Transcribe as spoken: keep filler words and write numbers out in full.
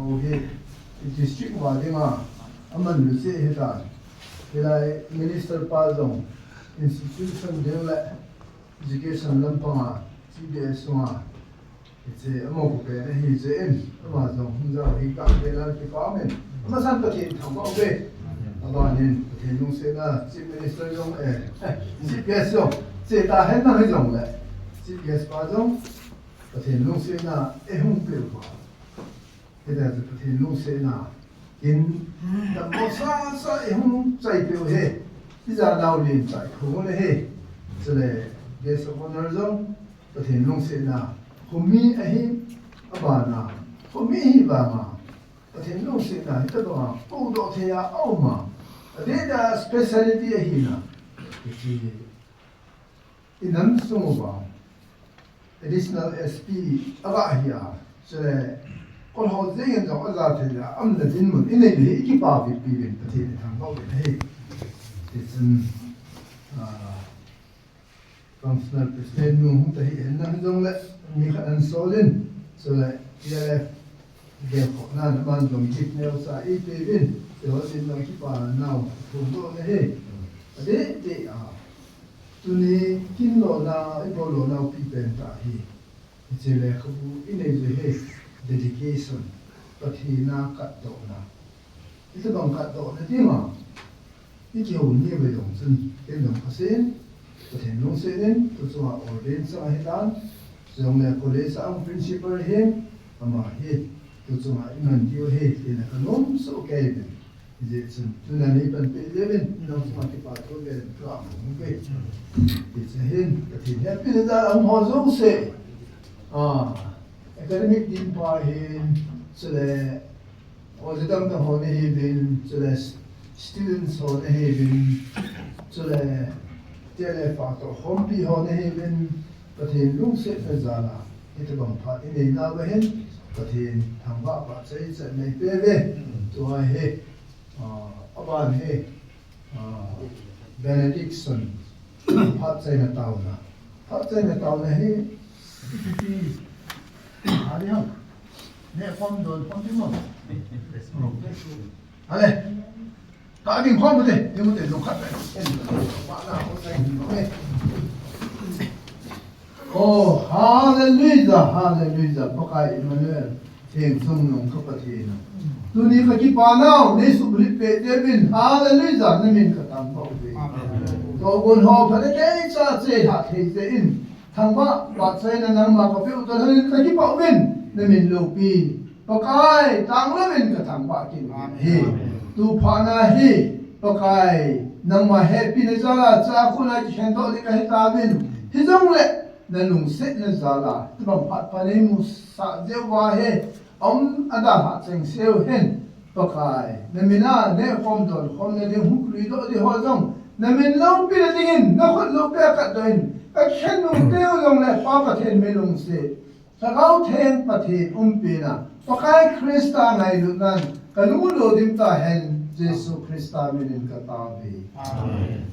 Hi district uva dinga aman lu cheh hitan. Hilai minister pa jong institution ding le education lampanga T B S sunga hiche amaho pen ahi jeh in ama jong hung jao hi kakipa umin. Amasan Pathen thangvah uve. Abanin Pathen lungsetna Chief Minister jong, eh, eh, Chief Guest jong cheta henlang hijongle Chief Guest pa jong Pathen lungsetna eihung peh uva. Hita chu Pathen lungsetna kin dammo sasa eihung chaipeh u ahi. Ijat nau len chai khong le ahi. Chule Guest of Honor jong Pathen lungsetna khomi ahi, abana khomi hi vanga Pathen lungsetna hitabanga podoh thei a auma. Adeh a speciality ahina. Hiche inam sung uva Additional S P aga hi a, chule kolho jeng in jong aja thei a, aumna dinmun inei le hi ikipa vippi uvin Pathen ithangvah uvin ahi. Tichun, ah, Functional President nu hung tahih henlang jongle, mi khat ahin sol in, chule T L F gelkhohna aman jong gift neocha eipeh uvin, tiho jin jong kipa nau thumdoh na ahi. Adeh deh a, tuni kin lona, ibol lona upi pen tah hi. Hiche lekhabu inei jeh hi dedication, Pathen a katdohna. Hitabang katdohna dinga ikihou ni uva jong chun, ken jong Pathen, Pathen lungset in, tuchunga ordain sanga hitan, chujongle college a hung principal hin, ama hi, tuchunga iman diu ahi, tina kanom soh kei uvin. Hijeh chun, tuna neipanpi uvin, nangma chunga kipa thu uvin, ka um uve. Hiche hin, Pathen hepina jal a um ho jouse. Ah, academic team pa hin, chule, Oja dangdang ho nahiuvin, chule students ho nahiuvin, chule T L F a toh khompi ho nahiuvin, Pathen lungsetna jal a hitabang phat inei nauva hin, Pathen thangvah pachat neipeh uve. Tua hi, ah, aban hi, ah, benediction, phatchaina taona. Phatchaina taona hi, ipi ti, a di ham. Neh khom don khom ti mo. Ale. Ka ding khom te, ding te, lo khat. Oh, hallelujah, hallelujah, Pakai Emmanuel. Theng sung nung ka Pathen. Tuni ka kipa nau, nei sumil peh teuvin, hallelujah, na min ka thangvah uve. Amen. Tohgon ho pha le kei cha che ha thei te in, thangvah, phatchaina nangma ka pe u toh, hallelujah, ka kipa uvin, na min loupi. Pakai, tanglouvin ka thangvah kit uve. Amen. Tu phat na hi, Pakai, nangma hepina jal a, cha khun a kikhen doh ding ka hi tauvin. Hijongle, na lungsetna jal a, tabang phat pha nei musah jeh uva hi, um, adalhah cheng seu hen, Pakai, na min a, neh khom don khom na ding hung lui doh ding ho jong, na min loupina dingin, na khut loupi a katdoh in, ka khen nung teu jongle, Pa Pathen mi lungset, Lhagao Theng Pathen umpina, Pakai Christa ngailutnan, ka lung u dodim tahen, Jesu Christa min in ka tao uve. Amen.